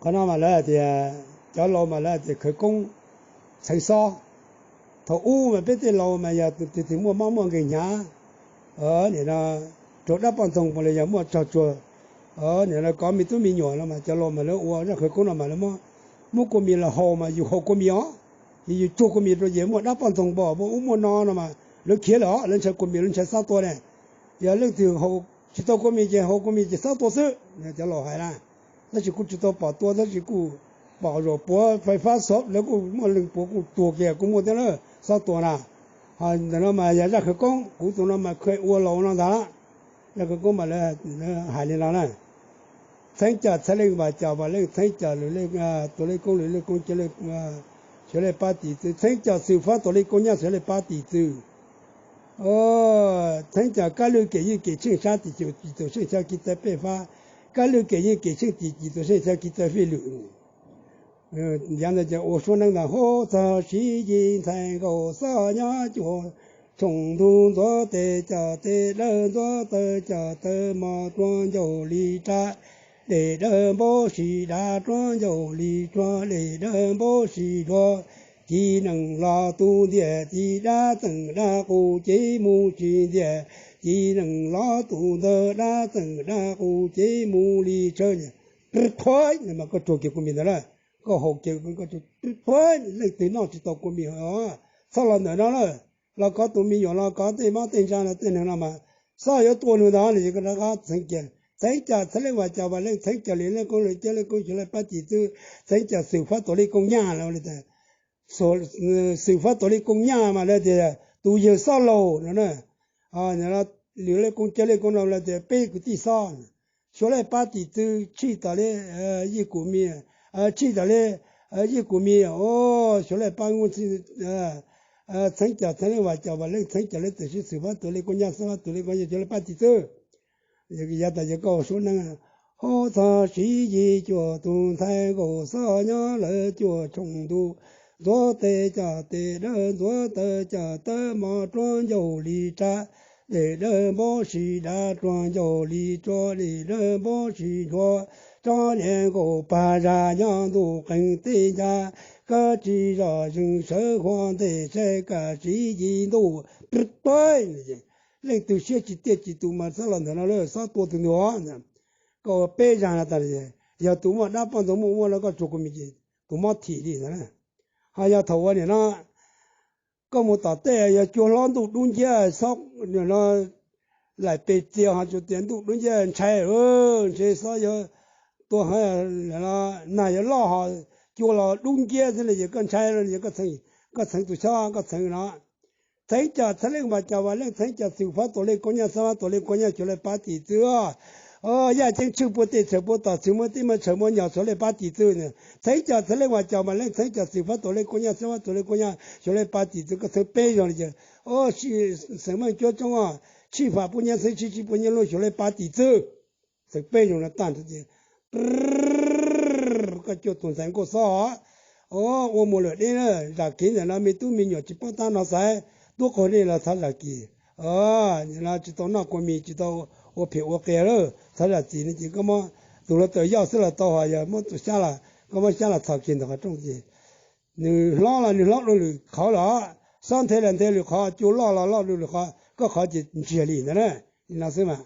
Qhov no mas lawv tias, cov laus mas lawv tias khawv koob txheev xob. Thaum ub mas peb tej laus mas yog tus twg muaj mob muaj nkeeg hnyav, nim no raug dab poj ntxoog los yog muaj tsog tsuag, nim no kov me tub me nyuam no mas cov laus mas lawv ua zaj khawv koob no mas lawv muab kua mis los haus mas yus haus kua mis os, yus tsuag kua mis rau ces muaj dab poj ntxoog npo muaj ub muaj no no mas lawv khiav lawm os, lawv ntshai kua mis lawv ntshai xob tua ne. Yog leej twg haus tsis tau kua mis ces haus kua mis ces xob tua xwb, cov laus hais na. Tab sis kuv tsis tau pom tua tab sis kuj pom zaum puav fais fab xov lawv kuj muaj leej puav kuj tuag kiag kuj muaj thiab na, xob tua na. Ho ntawm no mas yog zaj khawv koob, kuv tus no mas kheev ua laus no ntag. Zaj khawv koob mas lawv hais li no na: Txheeb cam txheeb leej vam cam vam leej txheeb cam lwm leej tuam leej koob lwm leej koob xyov leej pab tim txwv, txheeb cam xwm fab tuam leej koob nyaj xyov leej pab tim txwv. Txheeb cam kab lwj kem yeej kem tsheej sab tim cuj tim tuam seej xyaw kiv txawv pej fab, kab lwj kem yeej kem tsheej tim cuj tim tuam seej xyaw kiv txawv fij lwm. Yav ntawd ces ua suab neeb ntag: Hub txog siv yig ntxhais nkaus xob nyob cuaj tshooj ntug, ntxuav tes cam tes dawb ntxuav taw cam taw mos ruag ncauj li rab, dej dawb npaub si dav ruag ncauj li tsuag, dej dawb npaub si duav, ci nees los tus ntiag ci dab txeem dab qus cev mus tsis ntiag, ci nees los tus ntawd dab txeem dab qus cev mus li tshawb. Qhuav mas koj tsuag kiag kua mis ntawd lawm, koj haus kiag, qhuav leej twg noj tsis tau kua mis, txhob los ntawm no lawm, los kov tus me nyuam los kov tej mob tej ntsa no tej neeg no mas xob yuav tua nws ntag no ces koj rov qab txheeb cam, txheeb cam txheeb leej vam cam vam leej txheeb cam lwm leej koob lwm leej koob xyov leej pab tim txwv, txheeb cam xwm fab tuam leej koob nyaj los li tas. Xwm fab tuam leej koob nyaj mas lawv tias tus yawg xob laus no na, lwm leej koob xyov leej koob no lawv tias peb kwv tij xob, xyov leej pab tim txwv tshij tom li yij kum mis, tshij tom li yij kum mis, xyov leej pab, txheeb cam txheeb leej vam cam vam leej txheeb cam leej tam sim xwm fab tuam leej koob nyaj xwm fab tuam leej koob nyaj xyov leej pab tim txwv. Yav tas ces koj ua suab neeb: Hub txog siv yig cuaj tus ntxhais nkaus xob nyob lawv cuaj tshooj ntug, ntxuav tes cam tes dawb ntxuav taw cam taw mos ruag ncauj li rab, dej dawb npaub si dav ruag ncauj li tsuag, dej dawb npaub si duav, tsob niag nkaus pag zag nyob ntuj qeeg tej ncaj, kab tsis zoj zeeg sawv huab ntej saib kaj siv yig ntuj. Leej twg siab tsis tiaj tsis tus mas xob los ntawm no lawm xob tua tus ntawd. Koj ua peb zag no tas, yog tus muaj dab poj ntxoog muaj muaj no koj tsuag kua mis ces tus mob thim li ntawd. Ho yog thaum ua nim no koj mus tom tej yog cua hlob ntuj dub nciab xob no laim pes txias ho tsuas tias ntuj dub nciab ntshai, ntshe xob yuav tua, nag yuav loj ho cua los dub nciab xwb li ces koj ntshai no ces koj txheev tus xob koj txheev no. Txheeb cam txheeb leej vam cam vam leej txheeb cam xwm fab tuam leej koob nyaj xwm fab tuam leej koob nyaj xyov leej pab tim txwv. Yaj ceeb tshwj puag tej txhawm puag tom txwv muaj tij muaj tshawm muaj nyom xyov leej pab tim txwv. Txheeb cam txheeb leej vam cam vam leej txheeb cam xwm fab tuam leej koob nyaj xwm fab tuam leej koob nyaj xyov leej pab tim txwv. Koj txheev peb zaug li ces xeem meej cuab tsoob, tshij fam puab nyab xeeb tshij tshij puab nyab lub xyov leej pab tim txwv. Txheev peb zaug no tag nrho ces koj cua tus ntxhais nkauj xob ua mus lawm deb na. Zam kev ntawm no me tub me nyuam tsis paub tab no xaiv, tub qaug dej los txhob zam kev. Tsis tau noj kua mis tsis tau ua phem ua qias lawm txhob zam txim no ces koj muab tus hluav taws yoj xwb los tau, ho yog muab tus xyab los koj muab xyab los txhos kiag ntawm qhov rooj ces nws hlob los nws hlob dua lwm qhov lawm, xob nthe los nthe lwm qhov, cua loj los loj dua lwm qhov, koj qhov ces ntsiag li ntawd na. Li no xwb mas.